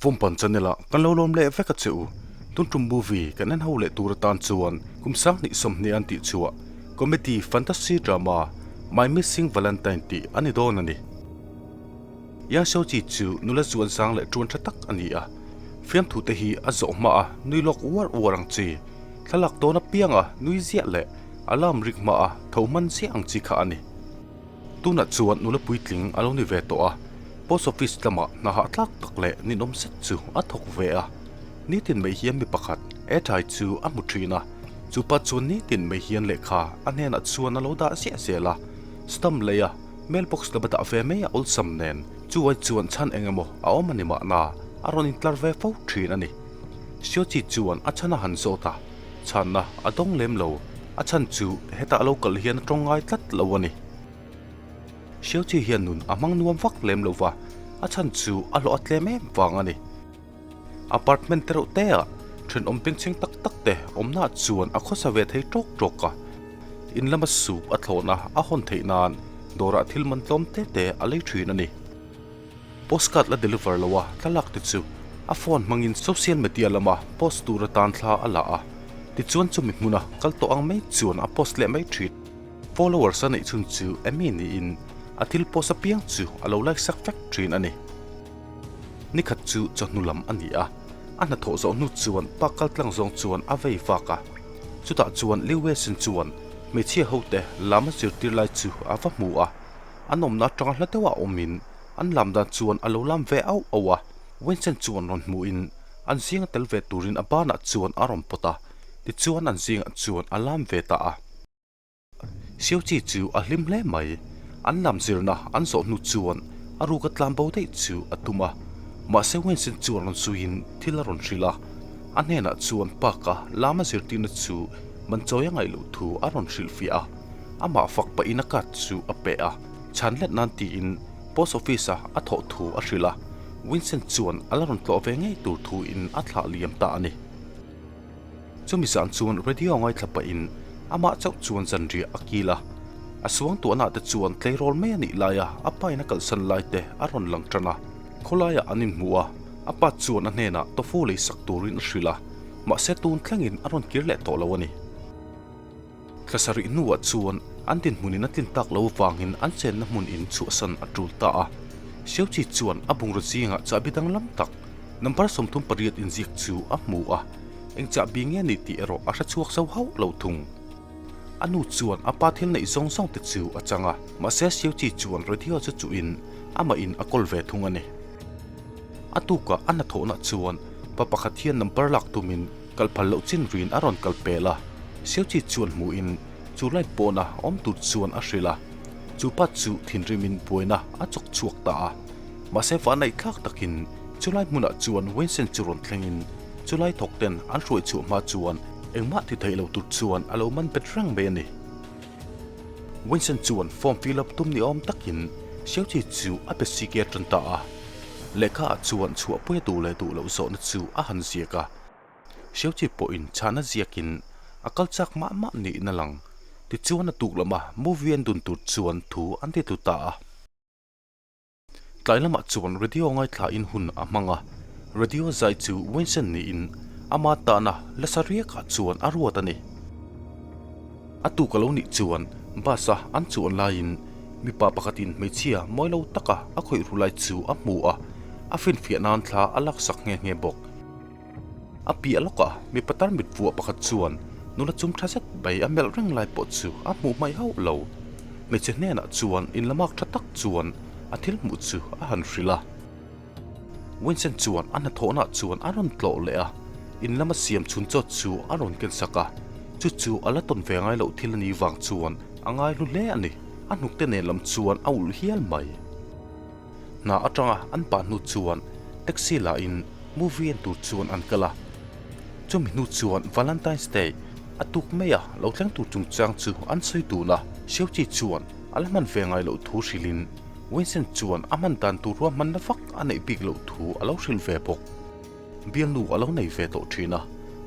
Vawmpan channel ah kan lo lawm leh vek a che u. Tun tum movie kan en ho leh tur atan chuan kum 2020 an tih chhuah comedy fantasy drama My Missing Valentine tih a ni dawn a ni. Yang Xiaoqi chu nula zuan sang leh tuan tha tak a ni a, fiamthu te hi a zawh hma a nui lawk uar uar ang chi, thlalak dawn apianga nui ziah leh alarm rik hma a tho hman ziah ang chi kha a ni. Tunah chuan nula puitling a lo ni ve tawh a, post office lamah hna hahthlak tak leh ninawm zet chu a thawk ve a. Nitin mai hian mi pakhat Ethai chu a hmu thin a, chu pa chuan nitin mai hian lehkha a hnenah chuan a lo dah ziah zel a, stamp lei a mailbox lama dah ve mai a awlsam nen chu ai chuan chhan eng emaw a awm a ni mahna a rawn intlar ve fo thin a ni. Siochi chuan a chhan a han zawt a. Chhanna a dawng lem lo, a chhan chu heta a lo kal hian a tawng ngai tlat lo a ni. Xiaoqi hian nun a hmang nuam vak lem lo va, a chhan chu a hlawh a tlem em vang a ni. Apartment te reuh te ah thenawm bengchheng tak tak te awmna ah chuan a khawsa ve thei tawk tawk a. In lama sup a thlawhna a hawn theih nan dawrah thil man tlawm te te a lei thin a ni. Postcard la deliver lo a thlalak te chu a phone hmangin social media lama post tur atan thla a la a, tichuan chumi hmuna kal tawh ang mai chuan a post leh mai thin. Followers a neih chhun chu Amy niin a thil post apiang chu a lo like sak vek thin a ni. Nikhat chu chawhnu lam a ni a, a hnathawh zawh hnu chuan pa kaltlang zawng chuan a vei vak a, chutah chuan Liu Weixin chuan hmeichhia hote lam a zirtir lai chu a va hmu a. An awmna atanga hla deuhah awmin an lam dan chuan a lo lam ve auh auh a, Wenchen chuan rawn hmuhin an zinga tel ve turin a banah chuan a rawn pawt a, tichuan an zingah chuan a lam ve ta a. Xiaoqi chu a hlim hle mai, an lam zirna an zawh hnu chuan a ruka tlan bo daih chu a tum a, mahse Wenchen chuan rawn zuiin thil a rawn hrilh a, a hnenah chuan park-a lama zirtirna chu man chawi a ngaih loh thu a rawn hrilhfiah a. Amah fak pahin a card chu a pe a, chhan let nan tiin post office-a a thawh thu a hrilh a, Vincent chuan a la rawn tlawh ve ngei tur thuin a thlah liam ta a ni. Chumi zan chuan radio ngaithla pahin amah chauh chuan zanriah a kil a, a suangtuahna te chuan tleirawl mai a nih laia a pain a kalsan lai te a rawn lang tan a, khawlaiah an inhmu a, a pa chuan a hnenah tofu lei sak turin a hrilh a, mahse tun thlengin a rawn kir leh tawh lo a ni. Thla sarih hnuah chuan an dinhmunin a tlin tak lo vangin an chenna hmun in chhuahsan a tul ta a. Xiaoqi chuan a bungraw zingah chahbi danglam tak, number 38 inziak chu a hmu a, eng chahbi nge ni tih erawh a hre chhuak zo hauh lo thung. A nu chuan a pa thil neih zawng zawng te chu a chang a, mahse Xiaoqi chuan radio chu chuhin amah in a kawl ve thung a ni. A tukah a hnathawhna chuan pa pakhat hian number lak tumin Kal phal loh chin rin a rawn kal pel a, Xiaoqi chuan hmuhin chu light pawna awm tur chuan a hrilh a, chu pa chu thinrimin buaina a chawk chhuak ta a. Mahse vahnaih thlak takin chulai hmunah chuan Wensen chu rawn thlengin chulai thawk ten an hruai chhuah hma chuan engmah ti theih lo tur chuan a lo man bet reng mai a ni. Wensen chuan form fill up tum ni awm takin Xiaoqi chu a pe sike tan ta a. Lehkha ah chuan chhuahpui a duh leh duh loh zawhna chu a han ziak a. Xiaoqi pawhin chhana ziakin a kal chak mah mah niin a lang. Tichuan a tuk lama movie an dun tur chuan thu an ti tlu ta a. Tlai lamah chuan radio ngaithlain hun a hmang a, radio zai chu Wensen niin ama tahna lasa riakah chuan a ruat a ni. A tuk a lo nih chuan bus a an chuan laiin mipa pakhatin hmeichhia mawi lo taka a khawih ru lai chu a hmu a, a finfiah nan thla a laksak nghe nghe bawk. A piah lawkah mipa tarmit vuah pakhat chuan nula chum tha zet mai a melh reng lai pawh chu a hmuh hmaih hauh lo. Hmeichhe hnenah chuan inlamak tha tak chuan a thil hmuh chu a han hrilh a. Winson chuan a hnathawhna chuan a rawn tlawh leh a, in lama siam chhun chawt chu a rawn ken sak a, chu chu a la tawn ve ngai loh thil a nih vang chuan a ngai hlu hle a ni. A hnukte nen lam chuan a ulh hial mai. Hna atanga an pah hnu chuan taxi la in movie en tur chuan an kal a, chumi hnu chuan Valentine's Day a tuk mai a lo thleng tur chungchang chu an sawi dun a, Xiaoqi chuan a la hman ve ngai loh thu hrilhin Winson chuan a hman dan tur ruahmanna vak a neih bik loh thu a lo hrilh ve bawk. Bialnu a lo nei ve tawh thin a,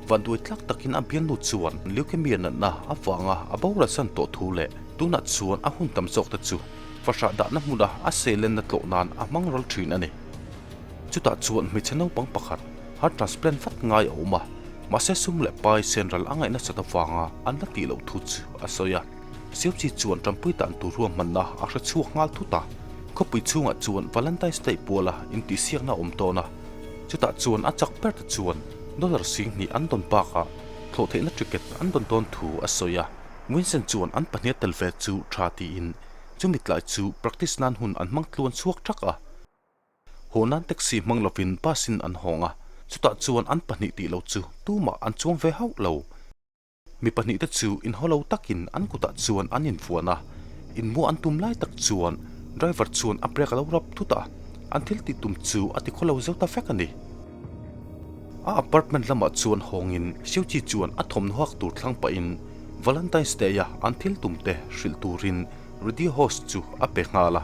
vanduai tlak takin a bialnu chuan leukemia natna avanga a boralsan tawh thu leh tunah chuan a hun tam zawk te chu fahrah dahna hmuna a seilenna tlawh nan a hmang ral thin a ni. Chutah chuan hmeichhe naupang pakhat heart transplant vat ngai a awm a, mahse sum leh pai senral a ngaih nasat avanga an la tih loh thu chu a sawi a. Siamchi chuan tanpui dan tur ruahmanna a hre chhuak nghal thut a, khawpui chhungah chuan Valentine's Day puala intihsiakna a awm dawn a, chutah chuan a chak ber te chuan dollar 2000 an dawn bakah thlawh theihna ticket an dawn dawn thu a sawi a. Vincent chuan an pahnih a tel ve chu tha tiin chumi tlai chu practice nan hun an hmang tluan chhuak thak a. Haw nan taxi hmang lovin bus in an hawng a, chutah chuan an pahnih tih lo chu tumah an chuang ve hauh lo. Mi pahnihte chu inhaw lo takin an kutah chuan an invuan a, inmuah an tum lai tak chuan driver chuan a brake a lo rap thut a, an thil tih tum chu a ti khaw lo zo ta vek a ni. A apartment lamah chuan hawngin Siuchi chuan a thawmhnaw hak tur thlang pahin Valentine's Day-a an thil tumte hrilh turin radio host chu a pe nghal a.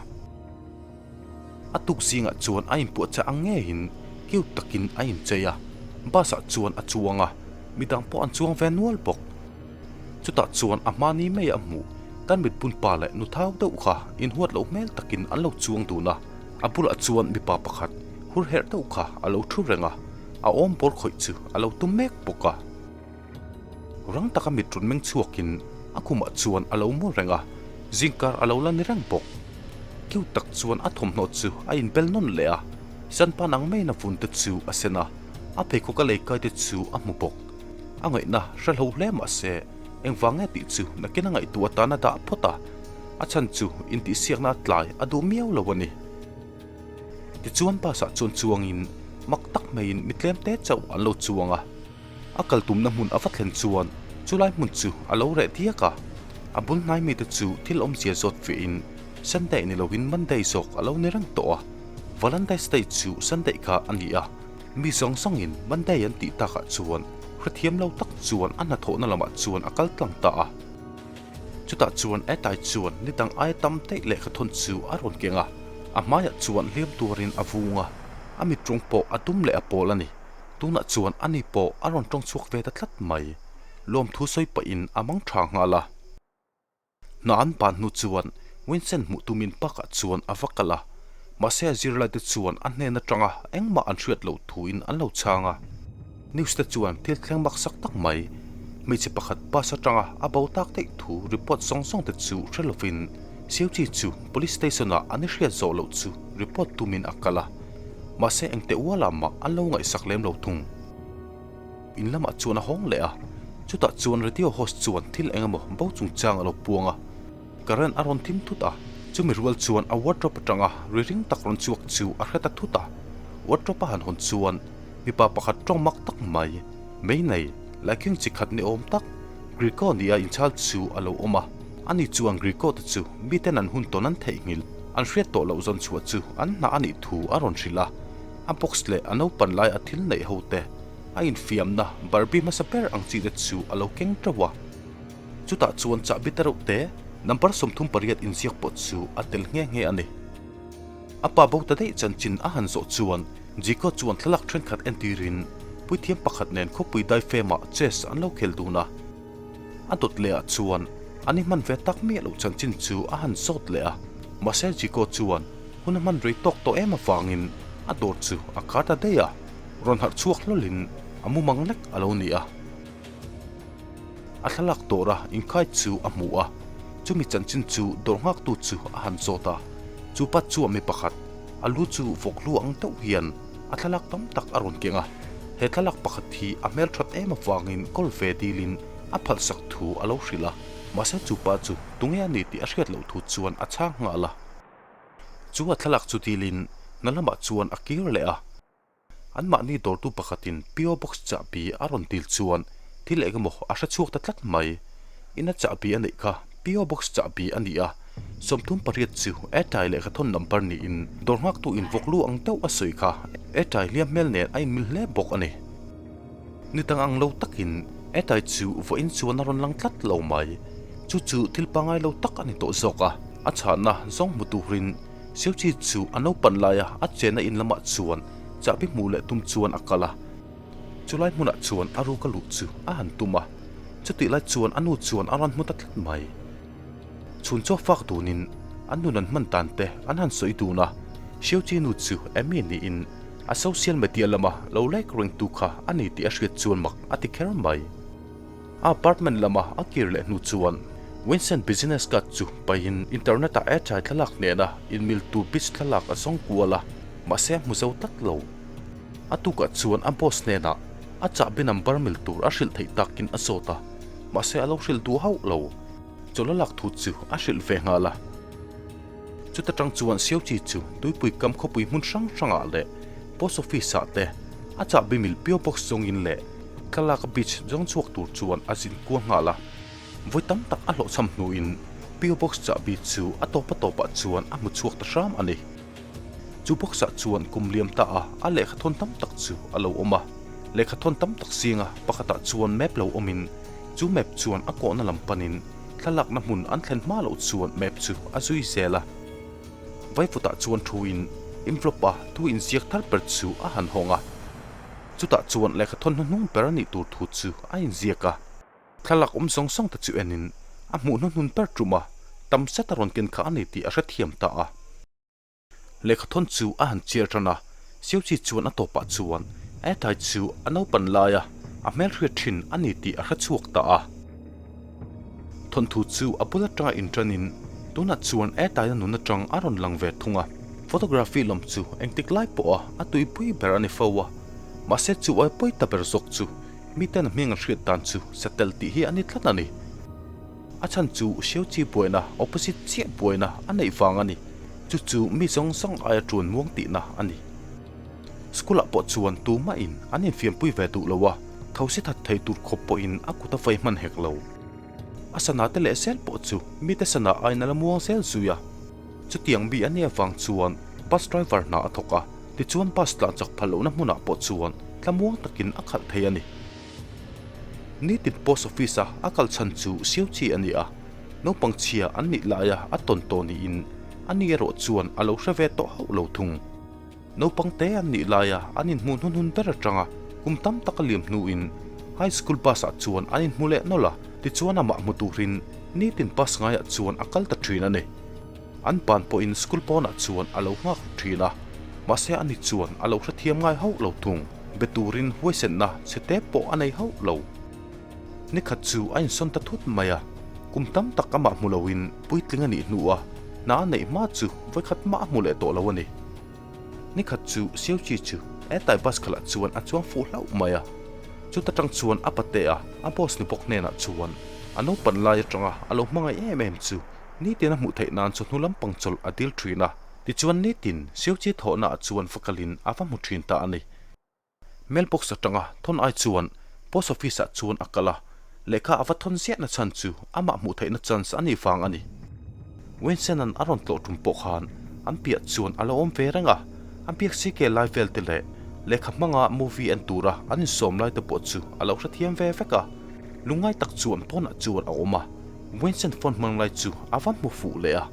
A tuk zingah chuan a inpuahchah ang ngeiin cute takin a inchei a, bus ah chuan a chuang a, midang pawh an chuang ve nual bawk. Chutah chuan a hmani mai a hmuh, kan mitbun pa leh nu thau deuh kha inhuat loh hmel takin an lo chuang dun a, a bulah chuan mipa pakhat hur herh deuh kha a lo thu reng a, a awm bawr khawih chu a lo tum mek bawk a. Rang taka mit rawn meng chhuakin a khumah chuan a lo mu reng a, zingkar a lo la ni reng bawk. Kiu tak chuan a thawmhnaw chu a inbel nawn leh a, sanpan ang maiin a vun te chu a sen a, a pheikhawk a lei kai te chu a hmu bawk. A ngaihna hrehlo hle mah se, engvang nge tih chu nakin a ngaihtuah atan a dah phawt a, a chhan chu intihsiakna a tlai a duh miau lo a ni. Tichuan bus ah chuan chuangin mak tak maiin mi tlem te chauh an lo chuang a. A kal tumna hmun a va thlen chuan chulai hmun chu a lo reh diak a, a bul hnai mite chu thil awmzia zawt fiahin Sunday ni loin Monday zawk a lo ni reng tawh a, Valentine's Day chu Sunday kha a ni a, mi zawng zawngin Monday an tih takah chuan hrethiam lo tak chuan a hnathawhna lamah chuan a kal tlang ta a. Chutah chuan Etai chuan ni dang aia tam daih lehkhathawn chu a rawn keng a, a hmaiah chuan hliam tuarin a vung a, a mitrawng pawh a dum leh a pawl a ni. Tunah chuan ani pawh a rawn tawng chhuak ve ta tlat mai. Lawmthu sawi pahin a mang tha nghal a. Hna an ban hnu chuan Vincent hmuh tumin park ah chuan a va kal a. Mahse a zirlaite chuan a hnen atanga engmah an hriat loh thuin an lo chhang a. News te chuan thil thleng maksak tak mai, hmeichhe pakhat bus atanga a bo tak daih thu report zawng zawng te chu hre lovin Siuchi chu police station ah an i hriat zawh loh chu report tumin a kal a. Mahse engte ualah mah an lo ngaihsak lem lo thung. In lamah chuan a hawng leh a, chutah chuan radio host chuan thil eng emaw bo chungchang a lo puang a. Current a rawn thim thut a, chumi rual chuan a wardrobe atanga ri ring tak rawn chhuak chu a hre ta thut a. Wardrobe a han hawn chuan mipa pakhat tawng mak tak mai, mei nei, laiking chi khat ni awm tak, Greco nia inchhal chu a lo awm a. Ani chuan Greco te chu miten an hun tawn an theihnghilh. An hriat tawh loh zawn chhuah chu an hna a nih thu a rawn hrilh a, a box leh a naupan lai a thil neih ho te, a infiamna Barbie hmasa ber ang chi te chu a lo keng teuh a. Chutah chuan chahbi te reuh te, number 38 inziak pawh chu a tel nghe nghe a ni. A pa bo ta daih chanchin a han zawh chuan Jiko chuan thlalak thenkhat entirin puithiam pakhat nen khawpui daifemah chess an lo khel dun a. A dawt leh ah chuan an i hman ve tak miah loh chanchin chu a han zawt leh a, mahse Jiko chuan hun a hman rei tawk tawh em avangin a dawr chu a kar ta daih a, rawn harh chhuak hlawlin a mumang lek a lo ni a. A thlalak dawra inkhai chu a hmu a, chumi chanchin chu dawr nghaktu chu a han zawt a, chu pa chuan mi pakhat a lu chu vawk lu ang deuh hian a thlalak tam tak a rawn keng a, he thlalak pakhat hi a hmelthat em avangin kawl ve dilin a phalhsak thu a lo hrilh a, mahse chu pa chu tunge a ni tih a hriat loh thu chuan a chhang nghal a. Chu a thlalak chu dilin hna lamah chuan a kir leh a. Anmahni dawrtu pakhatin PO Box chahbi a rawn dil chuan thil eng emaw a hre chhuak ta tlat mai. Ina chahbi a neih kha PO Box chahbi a ni a, 38 chu Airtie lehkhathawn number niin dawr nghaktu invawk lu ang deuh a sawi kha Airtie hliam hmel nen a inmil hle bawk a ni. Ni dang ang lo takin Airtie chu vawiin chuan a rawn lang tlat lo mai. Chu chu thil pangngai lo tak a ni tawh zawk a, a chhahna zawng hmu turin Siuchi chu a naupan laia a chenna in lamah chuan chahbi hmuh leh tum chuan a kal a. Chulai hmunah chuan a ruka luh chu a han tum a, chutih lai chuan a nu chuan a rawn hmu ta tlat mai. Chhun chaw fak dunin an nun an hman dan te an han sawi dun a, Siuchi nu chu Amy niin. A social media lama lo like rengtu kha a ni tih a hriat chuan mak a ti kher mai. A apartment lama a kir leh hnu chuan Vincent business card chu paihin internet ah airtime thlalak nena inmil tur beach thlalak a zawng kual a, mahse a hmu zo tlat lo. A tukah chuan a boss hnenah a chahbi number mil tur a hrilh theih takin a zawt a, mahse a lo hrilh duh hauh lo. Chawlh a lak thu chu a hrilh ve nghal a. Chuta tang chuan Xiaoqi chu tuipui kam khawpui hmun hrang hrangah leh post office ah te a chahbi mil P.O. Box zawngin leh thlalak a beach zawng chhuak tur chuan a zin kual nghal a. Vawi tam tak a hlawhchham hnuin P.O. Box chahbi chu a tawp a tawpah chuan a hmu chhuak ta hram a ni. Chu box ah chuan kum liam ta a a lehkha thawn tam tak chu a lo awm a. Lehkha thawn tam tak zinga pakhatah chuan map lo awmin chu map chuan a kawhna lam panin thlalakna hmun an thlen hma loh chuan map chu a zui zel a. Vaivutah chuan thuin envelope a thu inziak thar ber chu a han hawng a. Chutah chuan lehkha thawn hnuhnung ber a nih tur thu chu a inziak a. Thlalak awm zawng zawng te chu enin a hmuh hnuhnun ber tum a, tam zet a rawn ken kha a ni tih a hrethiam ta a. Lehkhathawn chu a han chiar tan a, Xiaoqi chuan a tawpah chuan Atai chu a naupan laia a hmelhriat thin a ni tih a hre chhuak ta a. Thawnthu chu a bul atanga inṭanin tunah chuan Atai-a nun atang a rawn lang ve thung a. Photography lawm chu engtik lai pawha a tuipui ber a ni fo a, mahse chu ai pawi ta ber zawk chu miten a hming an hriat dan chu satel tih hi a ni tlat a ni. A chhan chu Xiaoqi buaina opposite chiah buaina a neih vang a ni. Chu chu mi zawng zawng aia ṭuan muang tihna a ni. School ah pawh chuan tumahin an infiampui ve duh lo a, thosi that thei tur khawp pawhin a kut a vei hman hek lo. A sana te leh zel pawh chu mite sana aiin a la muang zel zui a. Chutiang mi a nih avang chuan bus driver hna a thawk a, tichuan bus tlan chak phal lohna hmunah pawh chuan tlamuang takin a khalh thei a ni. Nitin post office a a kal chhan chu Xiaoqi a ni a, naupang chhia an nih laia a tawn tawh niin ani erawh chuan a lo hre ve tawh hauh lo thung. Naupang te an nih laia an inhmuh hnuhnun ber atanga kum tam tak a liam hnuin high school bus ah chuan an inhmu leh nawlh a, tichuan amah hmu turin nitin bus ngaiah chuan a kal ta thin a ni. An ban pawhin school pawnah chuan a lo nghak ru thin a, mahse ani chuan a lo hrethiam ngai hauh lo thung. Be turin huaisenna chhe te pawh a nei hauh lo. Nikhat chu a insawn ta thut mai a, kum tam tak amah hmu loin puitling a nih hnu a, hna a neih hma chu vawikhat mah a hmu leh tawh lo a ni. Nikhat chu Xiaoqi chu Etai bus khalah chuan a chuang fuh hlauh mai a, chuta tang chuan a patea a boss ni bawk hnenah chuan a naupan lai atanga a lo hmangaih em em chu nitin a hmuh theih nan chawhnu lampang chawlh a dil thin a. Tichuan nitin Xiaoqi thawhnaah chuan va kalin a va hmu thin ta a ni. Mailbox atanga thawn ai chuan post office ah chuan a kal a, lehkha a va thawn ziahna chhan chu amah hmuh theihna chance a nih vang a ni. Wensen-a'n a rawn tlawh tum pawh khan an piah chuan a lo awm ve reng a, a biak CK lai vel te leh lehkha hmanga movie en tura an insawm lai te pawh chu a lo hrethiam ve vek a, lungngai tak chuan pawnah chuan a awm a, Wensen phone hmang lai chu a va hmu fuh leh a.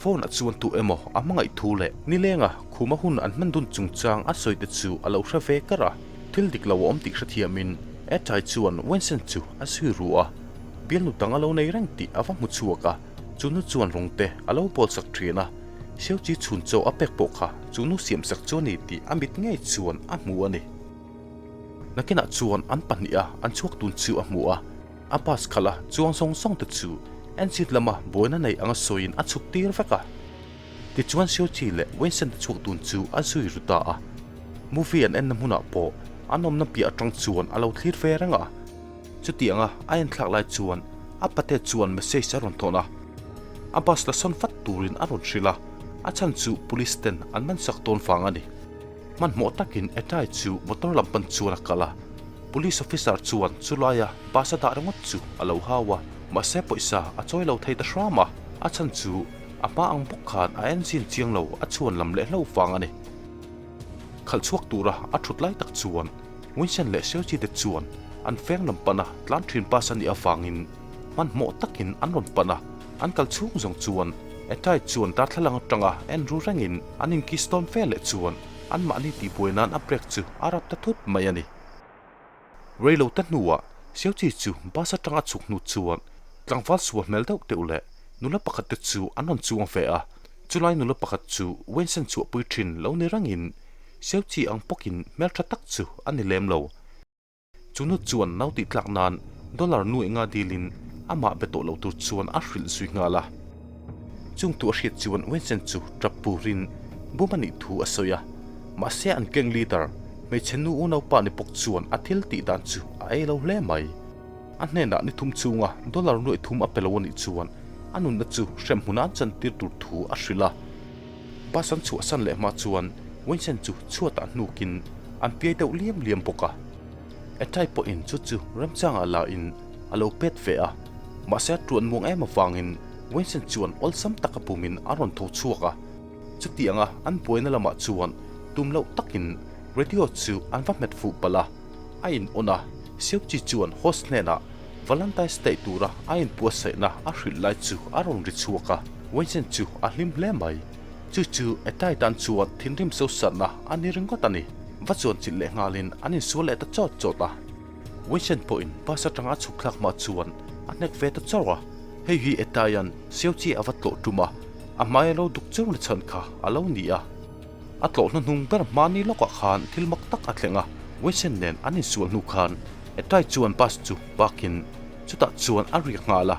Phone ah chuan tu emaw a hmangaih thu leh nilenga khuma hun an hman dun chungchang a sawi te chu a lo hre ve kar a, thil dik lo a awm tih hrethiamin Ettai chuan Wensen chu a zui ru a, bialnu dang a lo nei reng tih a va hmu chhuak a, chu nu chuan rawng te a lo bawl sak thin a, Xiaoqi chhun chaw a pek pawh kha chu nu siam sak chu a ni tih a mit ngei chuan a hmu a ni. Nakinah chuan an pahniha an chhuak tun chu a hmu a. A bus khalh a chuang zawng zawng te chu engine lama buaina nei anga sawiin a chhuk tir vek a. Tichuan Xiaoqi leh Wensen te chhuak dun chu a zui ru ta a. Movie an enna hmunah pawh an awmna piah atang chuan a lo thlir ve reng a. Chutianga a enthlak lai chuan a pate chuan message a rawn thawn a. A bus la sawn vat turin a rawn hrilh a, a chhan chu police ten an man sak tawn vang a ni. Hmanhmawh takin Etai chu motor lam pan chuan a kal a. Police officer chuan chulaia bus a dah ringawt chu a lo hau a, mahse pawisa a chawi lo thei ta hram a, a chhan chu a hma ang bawk khan a engine chiang lo a chhuan lam leh hlo vang a ni. Khalh chhuak tura a thut lai tak chuan Winson leh Xiaoqi te chuan an feng lam pana tlan thin bus a nih avangin hmanhmawh takin an rawn pan a, an kal chhung zawng chuan Etai chuan darthlalang atanga en ru rengin an inkiss tawn fe leh chuan anmahni tihbuai nan a brake chu a rap ta thut mai a ni. Reilo te hnuah Xiaoqi chu bus atanga chhuk hnu chuan tlangval sual hmel deuh deuh leh nula pakhat te chu an rawn chuang ve a, chulai nula pakhat chu Wensen chhuahpui thin lo ni rengin. Xiaoqi ang pawkin hmeltha tak chu a ni lem lo. Chu nu chuan nau tih tlak nan dollar nuaih nga dilin amah be tawh lo tur chuan a hrilh zui nghal a. Chung tu a hriat chuan Wensen chu tap purin bum a nih thu a sawi a. Mahse an gang leader hmeichhe nu unaupa ni bawk chuan a thil tih dan chu a ei lo hle mai. A hnenah ni thum chhunga dollar nuaih thum a pe lo a nih chuan a nunna chu hremhmun an chantir tur thu a hrilh a. Bus an chhuahsan leh hma chuan Wensen chu chhuatah hnukin an piai deuh liam liam bawk a. Atai pawhin chu chu remchangah la in a lo pet ve a, mahse a tuan muang em avangin Wensen chuan awlsam taka pumin a rawn tho chhuak a. Chutianga an buaina lamah chuan tum loh takin radio chu an va hmet fuh palh a, a in on a, Xiaoqi chuan host hnenah Valentine's Day tura a inbuatsaihna a hrilh lai chu a rawn ri chhuak a, Wensen chu a hlim hle mai. Chu chu Atai tan chuan thinrim sosatna a ni ringawt a ni. Va chuan chilh leh nghalin an insual leh ta chawt chawt a. Wensen pawhin bus atanga a chhuk thlak hma chuan a hnek ve ta chawrh a. Hei hi Ataia'n Xiaoqi a va tlawh tum a, a hmai a lo duk chur na chhan kha a lo ni a. A tlawh hnuhnung ber hmani lawkah khan thil mak tak a thleng a, Wensen nen an insual hnu khan Atai chuan bus chu park-in chutah chuan a riak nghal a.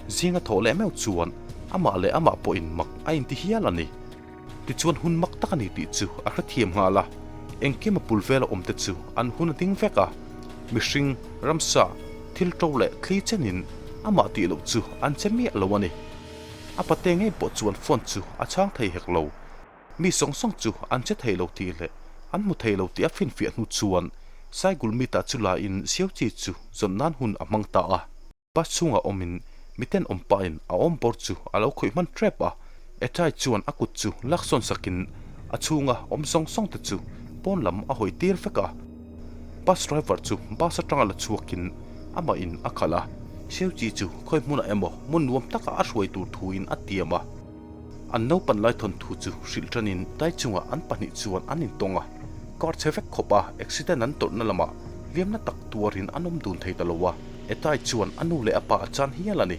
Zinga thawh leh meuh chuan amah leh amah pawhin mak a inti hial a ni. Tichuan hun mak tak a ni tih chu a hrethiam nghal a, engkim a pul vela awmte chu an hun a ding vek a, mihring, ramsa, thil to leh thli chenin amah tih loh chu an che miah lo a ni. A pate ngei pawh chuan phone chu a chhang thei hek lo. Mi sawng sawng chu an che thei lo tih leh an hmu thei lo tih a finfiah hnu chuan Saigulmita chu laiin Xiaoqi chu zawn nan hun a hmang ta a. Bus chhungah awmin miten awm pahin a awm bawr chu a lo khawih hman tep a, Ethai chuan a kut chu laksawn sakin a chhunga awm zawng zawng te chu pawn lam a hawi tir vek a. Bus driver chu bus atanga la chhuakin amah in a khalh a, Xiaoqi chu khawi hmunah emaw hmun nuam taka a hruai tur thuin a tiam a. An naupan lai thawnthu chu hrilh tanin tai chungah an pahnih chuan an intawng a, car chhe vek khawp a accident an tawrhna lamah hliamna tak tuarin an awm dun thei ta lo a, Etai chuan a nu leh a pa a chan hial a ni.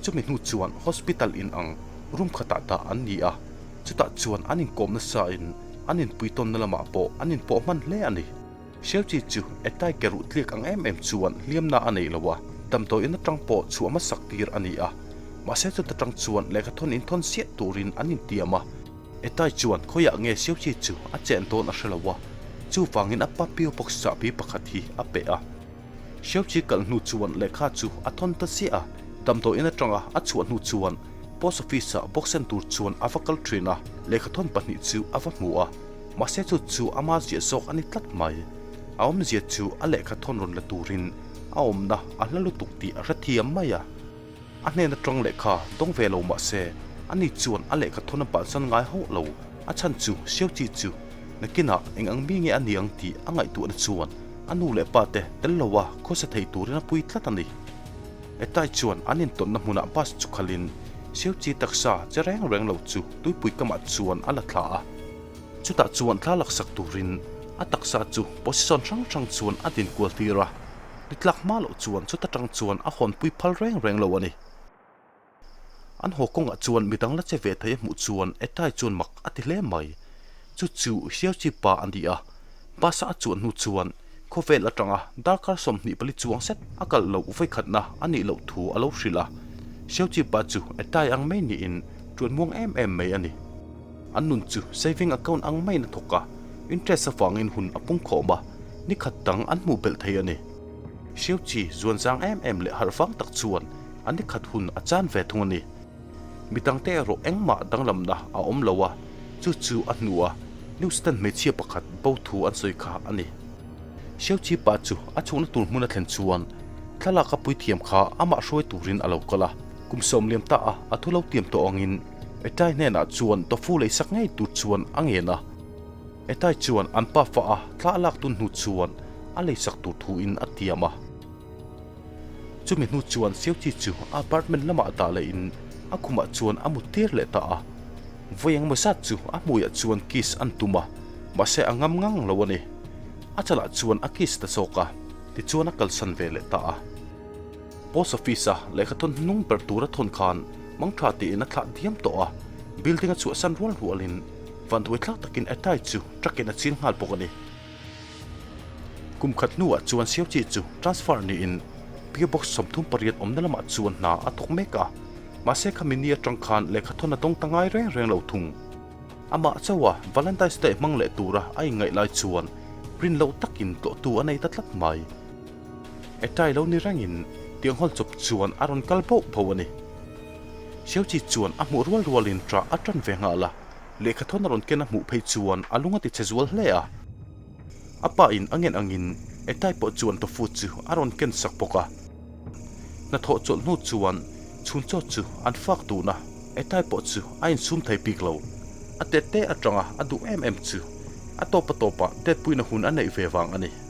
Chumi hnu chuan hospital in ang room khatah dah an ni a, chutah chuan an inkawm nasa in an inpuitawnna lamah pawh an inpawh hman hle a ni. Xiaoqi chu Etai ke ruh tliak ang em em chuan hliamna a nei lo a, damdawiin atang pawh chhuah hmasak tir a ni a. Mahse chuta tang chuan lehkhathawn inthawn siah turin an intiam a. Etai chuan khawiah nge Xiaoqi chu a chen dawn a hre lo a, chuvangin a pa P.O. Box chahbi pakhat hi a pe a. Xiaoqi kal hnu chuan lehkha chu a thawn ta ziah a, damdawiin atanga a chhuah hnu chuan Post Office-ah box en tur chuan a va kal thin a, lehkhathawn pahnih chu a va hmu a. Mahse chu chu ama ziah zawk a ni tlat mai. A awmzia chu a lehkha thawn rawn la turin a awmna a hla lutuk tih a hrethiam mai a. A hnen atang lehkha dawng ve lo mahse ani chuan a lehkha thawn a bansan ngai hauh lo. A chhan chu Xiaoqi chu nakinah eng ang mi nge a ni ang tih a ngaihtuahna chuan a nu leh pa te tel loa khawsa thei turin a pui tlat a ni. Etai chuan an intawnna hmunah bus chu khalin Xiaoqi taksa che reng reng lo chu tuipui kamah chuan a la thla a. Chutah chuan thla laksak turin a taksa chu position hrang hrang chuan a din kual tir a, ni tlak hma loh chuan chuta tang chuan a hawnpui phal reng reng lo a ni. An haw kawngah chuan midang la che ve thei a hmuh chuan Etai chuan mak a ti hle mai. Chu chu Xiaoqi pa a ni a, bus a a chuan hnu chuan khawvel atanga darkar 24 chuang zet a kalh loh vawikhatna a nih loh thu a lo hrilh a. Xiaoqi pa chu Etai ang mai niin tuan muang em em mai a ni. An nun chu saving account ang maiin a thawk a, interest avangin hun a pung khawm a, ni khat dang an hmuh belh thei a ni. Xiao Chi zuan zang em em leh harh vang tak chuan a ni khat hun a chan ve thung a ni. Mi dangte erawh engmah danglamna a awm lo a, chu chu a hnu a newsstand hmeichhia pakhat bo thu an sawi kha a ni. Xiao Chi pa chu a chhukna tur hmun a thlen chuan thlalak a puithiam kha amah hruai turin a lo kal a, kum sawm liam ta a a thu lo tiam tawh angin Etai hnenah chuan tofu leisak ngei tur chuan a ngen a. Etai chuan an pa fa a thla a lak tun hnu chuan a leisak tur thuin a tiam a. Chumi hnu chuan Xiaoqi chu a apartment lamah dah lehin a khumah chuan a mut tir leh ta a. Vawi engemaw zat chu a hmuiah chuan kiss an tum a, mahse a ngam ngang lo a ni. A chalah chuan a kiss ta zawk a, tichuan a kalsan ve leh ta a. Post Office-a lehkhathawn hnung ber tura thawn khan mangtha tiin a thlah diam tawh a, building a chhuahsan rual rualin. Vanduaithlak takin Atai chu truck-in a chil nghal bawk a ni. Kum khat hnuah chuan Xiaoqi chu transfer niin PO Box 38 awmna lamah chuan hna a thawk mek a, mahse khami ni atang khan lehkhathawn a dawng ta ngai reng reng lo thung. Amah chauha Valentine's Day hmang leh tura a inngaih lai chuan rin loh takin tlawhtu a nei ta tlat mai. Atai lo ni rengin tiang hawl chawp chuan a rawn kal boh boh a ni. Xiaoqi chuan a hmuh rual rualin ṭah a ṭan ve nghal a. Lehkhathawn a rawn ken a hmuh phei chuan a lung a ti che zual hle a. A pa in a ngen angin Etai pawh chuan tofu chu a rawn ken sak bawk a. Hnathawh chawlh hnu chuan chhun chaw chu an fak dun a, Etai pawh chu a insum thei bik lo. A tette atanga a duh em em chu a tawp a tawpah tetpuina hun a neih ve vang a ni.